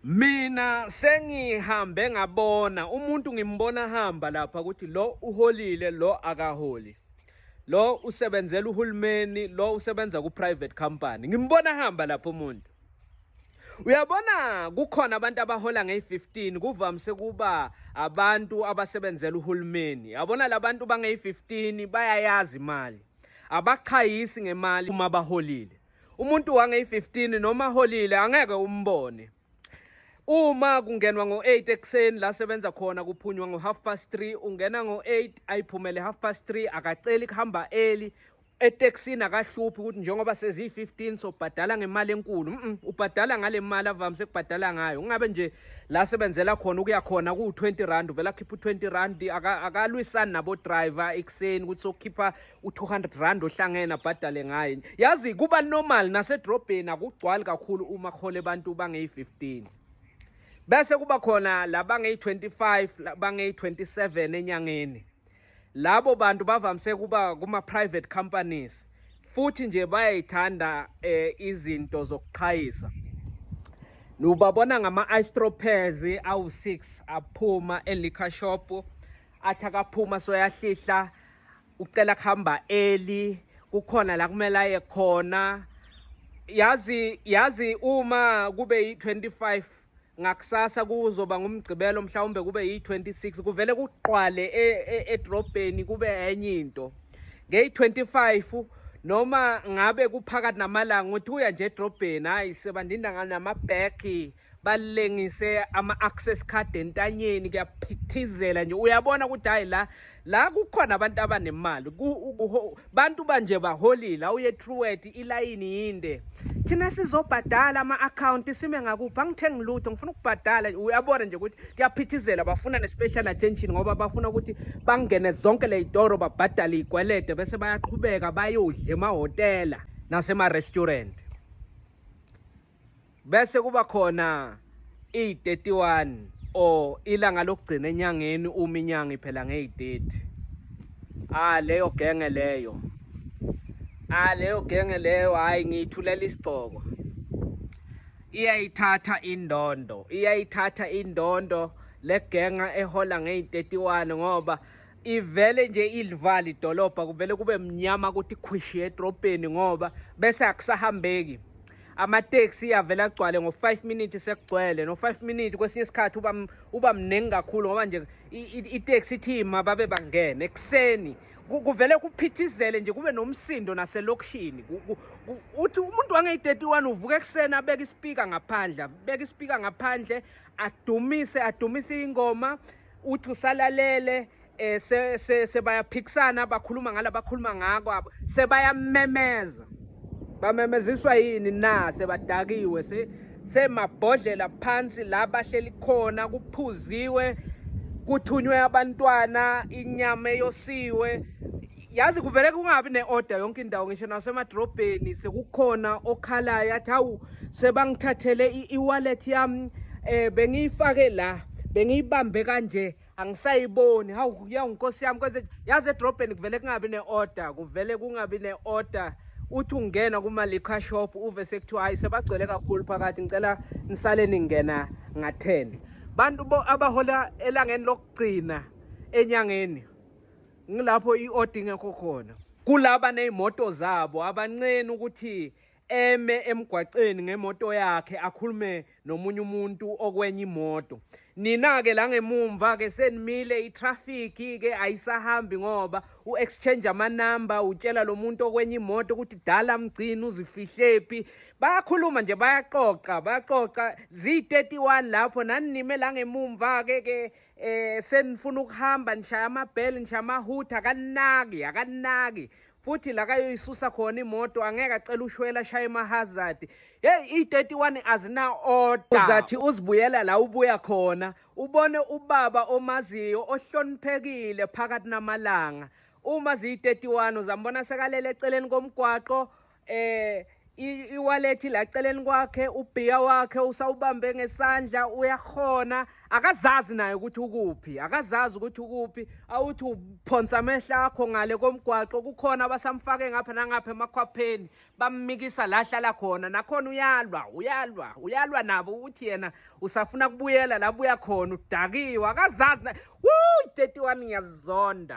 Mina sengihambe ngabona umuntu, ngimbona hamba lapha ukuthi lo uholile, lo akaholi, lo usebenzela uhulumeni, lo usebenza ku-private company. Ngimbona hamba lapha umuntu. Uyabona, kukhona abantu abahola ngeyi-15, kuvamise kuba abantu abasebenzela uhulumeni. Yabona, labantu bangeyi-15 bayayazi imali, abaqhayisi ngemali uma baholile. Umuntu wangeyi-15 noma holile angeke umbone. Uma kungenwa ngo-8 ekuseni la sebenza khona, kuphunywa ngo-half past 3. Ungena ngo-8, ayiphumele half past 3. Akaceli kuhamba early etekisini, akahluphi ukuthi njengoba seziyi-15 sobhadala ngemali enkulu. Ubhadala ngale mali avamise kubhadala ngayo. Kungabe nje la sebenzela khona ukuya khona kuwu-R20, uvela akhipha u-R20. Akalwisani nabo-driver ekuseni ukuthi sokukhipha u-R200 ohlangene abhadale ngayo. Yazi, kuba normal nasedrobheni, akugcwali kakhulu uma kuhole abantu bangeyi-15. Bese kuba khona labangeyi-25, labangeyi-27 enyangeni. Labo bantu bavamise kuba kuma-private companies, futhi nje bayayithanda izinto zokuqhayisa. Ubabona ngama-istropez awu-6 aphuma e-liquor shop, athi akaphuma soyahlihla, ucela kuhamba early, kukhona la kumele aye khona. Yazi, uma kube yi-25 ngakusasa, kuzoba ngumgcibelo, mhlawumbe kube yi-26, kuvele kuqwale edrobheni, kube enye into ngeyi-25. Noma ngabe kuphakathi namalanga, uthi uya nje edrobheni, hayi, sebandinda namabhegi, balengise ama-access card entanyeni, kuyaphithizela nje. Uyabona ukuthi hayi, la kukhona abantu abanemali, bantu banje baholile. Awuye Truworths, ilayini yinde. Thina sizobhadala ama-akhawunti, sime ngakuphi? Angithengi lutho, ngifuna ukubhadala. Uyabona nje ukuthi kuyaphithizela, bafuna ne-special attention ngoba bafuna ukuthi bangene zonke ley'toro, babhadale iy'kwelede, bese bayaqhubeka bayodla emahhotela nasema-restaurant. Bese kuba khona i-31 or ilanga lokugcina enyangeni, uma inyanga iphela ngeyi-30. Ah, leyo genge leyo, ah, leyo genge leyo, hayi, ngiyithulela isigcoko. Iyayithatha indondo, iyayithatha indondo legenga ehola ngeyi-31, ngoba ivele nje ilivala idolobha, kuvele kube mnyama ukuthi khwishi edrobheni, ngoba bese akusahambeki. Amateksi avele agcwale ngo-5 minutes, sekugcwele no-5 minutes. Kwesinye isikhathi uba mningi kakhulu, ngoba nje iteksi ithi ima, babe bangena ekuseni. Kuvele kuphithizele nje, kube nomsindo naselokishini. Uthi umuntu wangeyi-31 uvuka ekuseni, abeke isipika ngaphandle, abeke isipika ngaphandle, adumise, adumise ingoma. Uthi usalalele, sebayaphikisana, bakhuluma ngala bakhuluma ngako, sebayamemeza. Bamemeziswa yini na? Sebadakiwe, semabhodlela phansi la bahleli khona, kuphuziwe, kuthunywe abantwana, inyama eyosiwe. Yazi, kuvele kungabi ne-order yonke indawo, ngisho nasemadrobheni. Sekukhona okhalayo, athi, "Hawu, sebangithathele i-wallet yami, bengiyifake la, bengiyibambe kanje, angisayiboni. Hawu, yawu nkosi yami, kwenze." Yazi, edrobheni kuvele kungabi ne-order, kuvele kungabi ne-order. Uthi ungena kuma-liquor shop, uve sekuthiwa, "Hayi, sebagcwele kakhulu phakathi, ngicela nisale ningena nga-10." Bantu bo abahola elangeni lokugcina enyangeni, ngilapho i-order ingekho khona. Kulaba ney'moto zabo, abanceni ukuthi eme emgwaqeni ngemoto yakhe, akhulume nomunye umuntu okwenye imoto. Nina-ke la ngemumva-ke senimile, i-traffic-ke ayisahambi, ngoba u-exchange amanamba, utshela lo muntu okwenye imoto ukuthi dala mgcini uzifihlephi. Bayakhuluma nje, bayaxoxa, bayaxoxa, ziyi-31 lapho, nani nime la ngemumva-ke ke senifuna ukuhamba, nishaya amabhele, nishaya amahutha. Akanaki, akanaki futhi la kayoyisusa khona imoto, angeke acela ushwela, ashaye ama-hazard. Hey, i-31 azina order. Uzathi uzibuyela la ubuya khona, ubone ubaba omaziyo ohloniphekile phakathi namalanga. Uma ziyi-31, uzambona sekalele eceleni komgwaqo. Iwalethi la celeni kwakhe, ubhiya wakhe usawubambe ngesandla, uyahona, akazazi naye ukuthi ukuphi, akazazi ukuthi ukuphi. Awuthi uphonsa amehlo akho ngale komgwaqo, kukhona abasamfake ngapha nangapha emakhwapheni, bammikisa la ahlala khona. Nakhona uyalwa, uyalwa, uyalwa nabo ukuthi yena usafuna kubuyela la buya khona. Udakiwe, akazazi. Woo, 31, ngiyazonda.